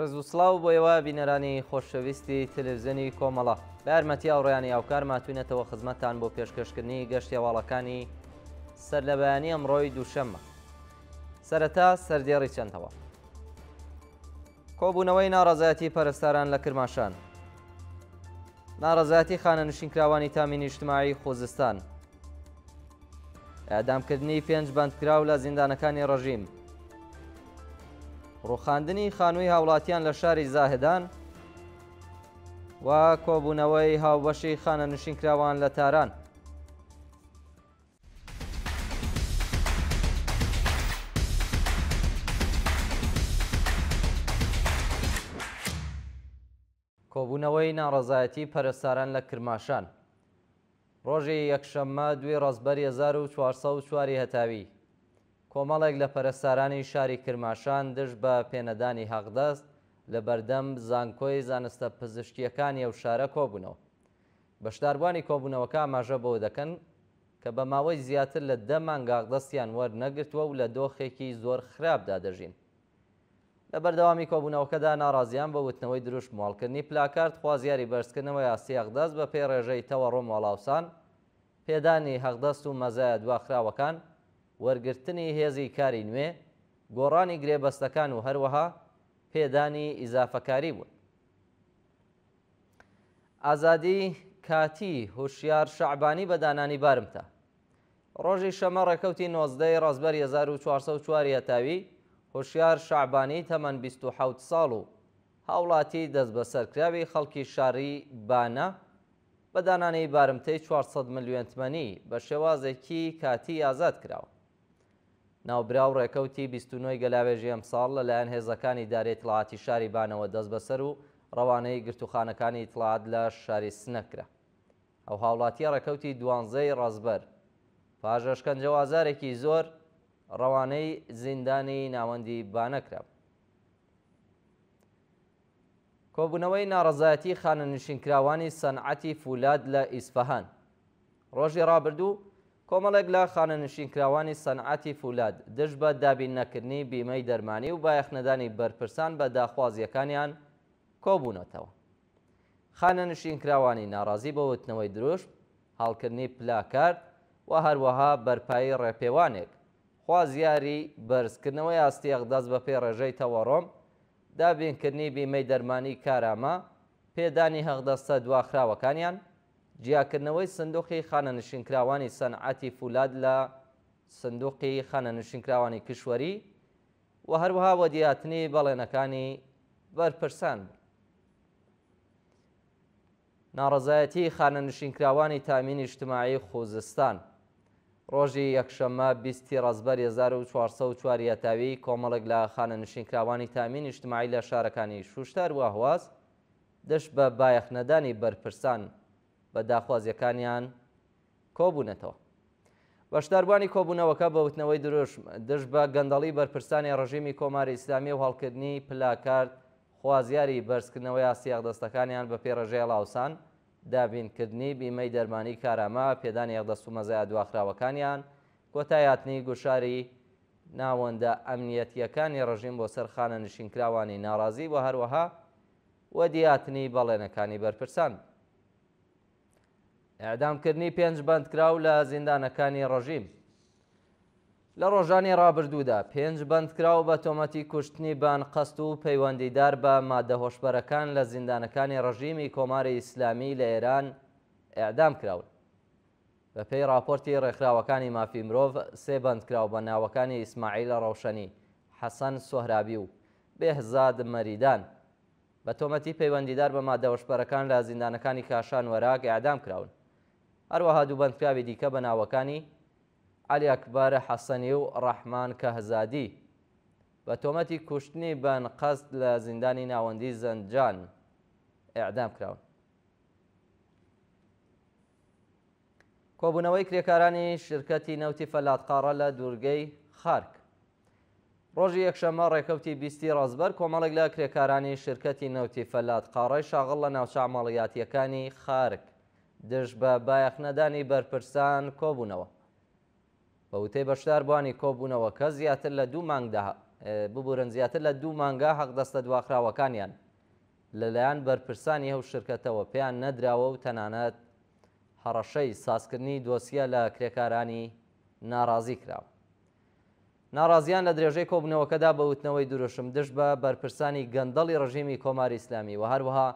ڕێز و سڵاو بۆ ئێوە بینەرانی خۆشەویستی تەلەڤزیۆنی کۆمەڵە. بە یارمەتی هاوڕێیانی هاوکار ماتوینەتەوە خزمەتتان بۆ پێشکەشکردنی گەشتی هەواڵەکانی سەرلەبەیانی ئەمڕۆی دووشەممە. سەرەتا سەردێڕی چەند هەواڵ. کۆبوونەوەی ناڕەزایەتی پەرستاران لە کرماشان. ناڕەزایەتی خانەنشینکراوانی تامینی ئیجتماعی خوزستان. ئێعدامکردنی پێنج بەندکراو لە زیندانەکانی ڕژیم. ڕووخاندنی خانووی هاوڵاتیان لە شاری زاهدان و کۆبوونەوەی هاوبەشی خانەنشینکراوان لە تاران. کۆبوونەوەی ناڕەزایەتی پەرستاران لە کرماشان ڕۆژی یەکشەممە دووی ڕەزبەری 1404 ی هەتاوی، کۆمەڵێک لە پەرستارانی شاری کرماشان دژ بە پێنەدانی حەقدەست لە بەردەم زانکۆی زانستە پزیشکییەکانی ئەو شارە کۆبوونەوە. بەشداربووانی کۆبوونەوەکە ئاماژە بەوە دەکەن کە بە ماوەی زیاتر لە دە مانگ حەقدەستیان وەرنەگرتووە و لە دۆخێکی زۆر خراپدا دەژین. لە بەردەوامی کۆبوونەوەکەدا ناڕازیان بە وتنەوەی دروشم و هەڵکردنی پلاکارد خوازیاری بەرزکردنەوەی ئاستی حەقدەست بە پێی ڕێژەی تەوەڕۆم و هەڵاوسان، پێدانی حەقدەست و مەزایا دواخراوەکان، وەرگرتنی هێزی کاری نوێ، گۆڕانی گرێبەستەکان و هەروەها پێدانی ئیزافەکاری بوون. ئازادی کاتی هوشیار شەعبانی بە دانانی بارمتە. ڕۆژی شەممە ڕێکەوتی 19 ی ڕەزبەری 1404 ی هەتاوی، هوشیار شەعبانی تەمەن 27 ساڵ و هاوڵاتی دەستبەسەرکراوی خەڵکی شاری بانە بە دانانی بارمتەی 400 ملیۆن تمەنی بە شێوازێکی کاتی ئازاد کراوە. ناوبراو ڕێکەوتی 29 ی گەلاوێژی ئەمساڵ لەلایەن هێزەکانی ئیدارەی ئیتڵاعاتی شاری بانەوە دەستبەسەر و ڕەوانەی گرتووخانەکانی ئیتڵاعات لە شاری سنە کرا. ئەو هاوڵاتییە ڕێکەوتی دوانزەی ڕەزبەر پاش ئەشکەنجە و ئازارێکی زۆر ڕەوانەی زیندانی ناوەندی بانە کرابوو. کۆبوونەوەی ناڕەزایەتی خانەنشینکراوانی سەنعەتی فولاد لە ئیسفەهان ڕۆژی ڕابردوو کۆمەڵێک لە خانەنشینکراوانی سەنعەتی فولاد دژ بە دابین نەکردنی بیمەی دەرمانی و بایەخنەدانی بەرپرسان بە داخوازییەکانیان کۆبوونەتەوە. خانەنشینکراوانی ناڕازی بە وتنەوەی دروشم، هەڵکردنی پلاکارد و هەروەها بەرپایی ڕێپێوانێک، خوازیاری بەرزکردنەوەی ئاستی ئەقدەس بەپێی ڕێژەی تەوەڕۆم، دابینکردنی بیمەی دەرمانی کارامە، پێدانی هەقدەستە دواخراوەکانیان، جیاکردنەوەی سندوقی خانەنشینکراوانی سەنعەتی فولاد لە سندوقی خانەنشینکراوانی کیشوەری و هەروەها وەدیهاتنی بەڵێنەکانی بەرپرسان بوو. ناڕەزایەتیی خانەنشینکراوانی تامینی ئیجتماعی خوزستان ڕۆژی یەکشەممە 20 ی ڕەزبەری 1404 ی هەتاوی کۆمەڵێک لە خانەنشینکراوانی تامینی ئیجتماعی لە شارەکانی شوشتار و ئەهواز دژ بە بایەخنەدانی بەرپرسان بە داخوازییەکانیان کۆبوونەتەوە. بەشداربووانی کۆبوونەوەکە بە وتنەوەی دروشم دژ بە گەندەڵی بەرپرسانی ڕژیمی کۆماری ئیسلامی و هەڵکردنی پلاکارد خوازیاری بەرزکردنەوەی ئاستی حەقدەستەکانیان بە پێی ڕێژەی هەڵاوسان، دابینکردنی بیمەی دەرمانی کارامە، پێدانی حەقدەست و مەزایا دواخراوەکانیان، کۆتاییهاتنی گوشاری ناوەندە ئەمنیەتییەکانی ڕژیم بۆ سەر خانەنشینکراوانی ناڕازی و هەروەها وەدیهاتنی بەڵێنەکانی بەرپرسان بوو. ئێعدامکردنی پێنج بەندکراو لە زیندانەکانی ڕژیم لە ڕۆژانی ڕابردوودا پێنج بەندکراو بە تۆمەتی کوشتنی بە ئەنقەست و پەیوەندیدار بە مادە هۆشبەرەکان لە زیندانەکانی ڕژیمی کۆماری ئیسلامی لە ئێران ئێعدام کراون. بەپێی ڕاپۆرتی ڕێکخراوەکانی مافی مرۆڤ، سێ بەندکراو بە ناوەکانی ئیسماعیل ڕەوشەنی، حەسەن سۆهرابی و بێهزاد مەریدان بە تۆمەتی پەیوەندیدار بە مادە هۆشبەرەکان لە زیندانەکانی کاشان و ئەراک ئێعدام کراون. هەروەها دوو بەندکراوی دیکە بە ناوەکانی عەلی ئەکبەر حەسەنی و ڕەحمان کەهزادی بە تۆمەتی کوشتنی بە ئەنقەست لە زیندانی ناوەندیی زەنجان ئێعدام کراون. کۆبوونەوەی کرێکارانی شیرکەتی نەوتی فەلاتقاڕە لە دوورگەی خارک. ڕۆژی یەکشەممە ڕێکەوتی 20 ی ڕەزبەر کۆمەڵێک لە کرێکارانی شیرکەتی نەوتی فەلات قاڕەی شاغڵ لە ناوچە عەمەڵیاتییەکانی خارک دژ بە بایەخنەدانی بەرپرسان کۆبوونەوە. بە وتەی بەشداربووانی کۆبوونەوەکە زیاتر لە دوو مانگ ببورن زیاتر لە دوو مانگە حەقدەستە دواخراوەکانیان لەلایەن بەرپرسانی ئەو شرکەتەوە پێیان نەدراوە و تەنانەت هەڕەشەی سازکردنی دۆسیە لە کرێکارانی ناڕازی کراوە. ناڕازیان لە درێژەی کۆبوونەوەکەدا بە وتنەوەی دروشم دژ بە بەرپرسانی گەندەڵی ڕژیمی کۆماری ئیسلامی و هەروەها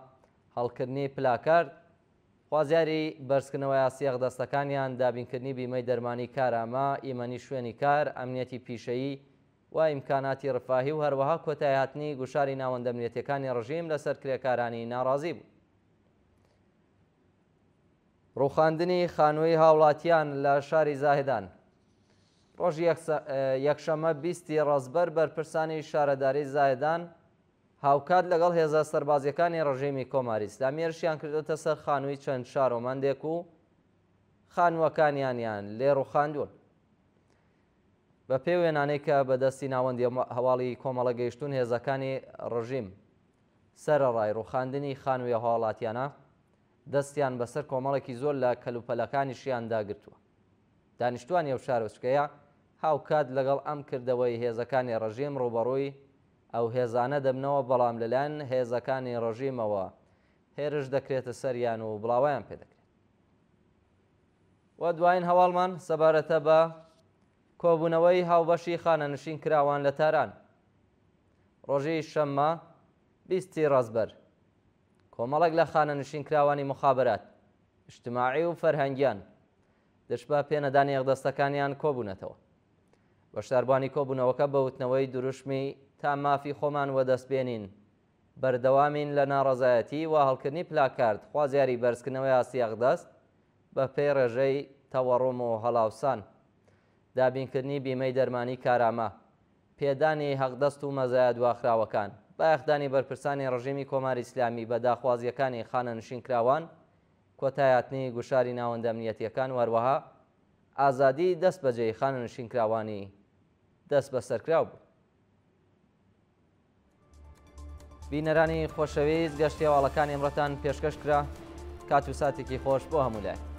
هەڵکردنی پلاکارد خوازیاری بەرزکردنەوەی ئاستی ئەقدەستەکانیان، دابینکردنی بیمەی دەرمانی کارامە، ئیمەنی شوێنی کار، ئەمنیەتی پیشەیی و ئیمکاناتی ڕفاهی و هەروەها کۆتاییهاتنی گوشاری ناوەندە ئەمنیەتیەکانی ڕژیم لەسەر کرێکارانی ناڕازی بوون. ڕووخاندنی خانووی هاوڵاتیان لە شاری زاهدان ڕۆژی یەکشەممە 20 ی ڕەزبەر بەرپرسانی شارەداری زاهدان هاوکات لەگەڵ هێزە سەربازییەکانی ڕژێمی کۆماری ئیسلامی هێرشیان کردۆتە سەر خانووی چەند شارۆمەندێک و خانووەکانیانیان لێ ڕووخاندوون. بە پێی وێنانەی کە بە دەستی ناوەندی هەواڵی کۆمەڵە گەیشتوون هێزەکانی ڕژیم سەرەڕای ڕووخاندنی خانووی هاوڵاتیانە دەستیان بەسەر کۆمەڵێکی زۆر لە کەلوپەلەکانیشیاندا گرتووە. دانیشتوانی ئەو شارۆچکەیە هاوکات لەگەڵ ئەم کردەوەی هێزەکانی ڕژیم ڕووبەڕووی ئەو هێزانە دەبنەوە، بەڵام لەلایەن هێزەکانی ڕژیمەوە هێرش دەکرێتە سەریان و بڵاوەیان پێدەکرێت. و دوایین هەواڵمان سەبارەتە بە کۆبوونەوەی هاوبەشی خانەنشین کراوان لە تاران. ڕۆژی شەممە 20 ی ڕەزبەر کۆمەڵێک لە خانەنشین کراوانی موخابەرات، ئیجتماعی و فەرهەنگیان دژ بە پێنەدانی ئەقدەستەکانیان کۆبوونەتەوە. بەشداربووانی کۆبوونەوەکە بە وتنەوەی دروشمی تا مافی خۆمان وەدەست بێنین بەردەوامین لە ناڕەزایەتی و هەڵکردنی پلاکارد خوازیاری بەرزکردنەوەی ئاستی ئەقدەست بە پێی ڕێژەی تەوەڕوم و هەڵاوسان، دابینکردنی بیمەی دەرمانی کارامە، پێدانی هەقدەست و مەزایا دواخراوەکان، بایەخدانی بەرپرسانی ڕژیمی کۆماری ئیسلامی بە داخوازییەکانی خانەنشینکراوان، کۆتایهاتنی گوشاری ناوەندە ئەمنیەتییەکان و هەروەها ئازادیی دەستبەجێی خانەنشینکراوانی دەستبەسەرکراو بوون. بینەرانی خۆشەویست گەشتی هەواڵەکانی ئەمڕۆتان پێشکەش کرا. کات و ساتێکی خۆش بۆ هەموو لایەک.